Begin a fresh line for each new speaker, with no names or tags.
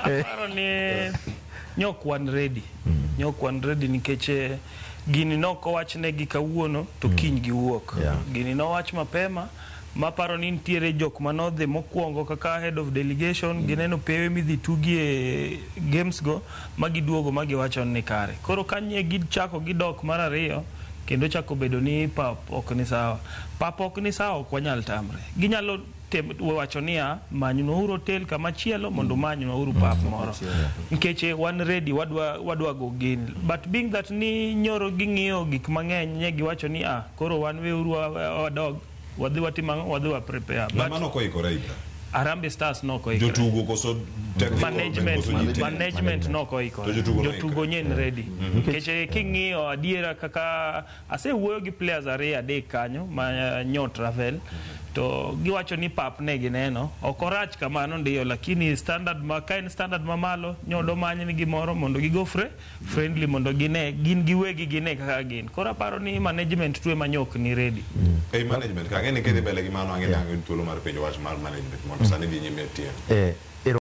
Aparo ni nyok wan ready. Nyok wan ready nikech gini nok owachnegi kawuono to kiny giwuok. Gini nowach mapema maparo ni nitiere jok manodhi mokwongo kaka head of delegation. Gineno pewe midhi tugie games go ma giduogo ma giwacho ni kare. Koro kanye gichako gidok mar ariyo kendo chako bedo ni pap ok ni sawa. Pap ok ni sawa, ok wanyal tamre. Ginyalo wacho niya, manynwauru hotel kamachielo mondo umanywauru pap moro nikech wan ready, wadwa go gini. But being that ni nyoro ging'iyo gik mang'eny, nye giwacho ni ah, koro wan weuru wadog wadhi watim ang'o, wadhi wa prepare. But
Mano ok oikore, Ibra.
Harambee Stars nok oikore.
Jotugo koso technical
Management.
koso ji te?
Management nok oikore.
To jotugo noikore.
Jotugo nyen ready nikech king'iyo adiera kaka asewuoyo gi players ariyo adek kanyo ma nyo travel to giwacho ni pap ne gineno ok orach kamano ndiyo, lakini standard ma ka en standard mamalo nyodo many ni gimoro mondo gigo friendly mondo gine gin giwegi gine kaka gin. Koro aparo ni management tuwe manyok ni ready.
Ei management ka ang'e ni kidhi mbele gi mano, ang'e ni ang' thuolo mar penjo wach mar management mondo sani dhi nyime tiyo.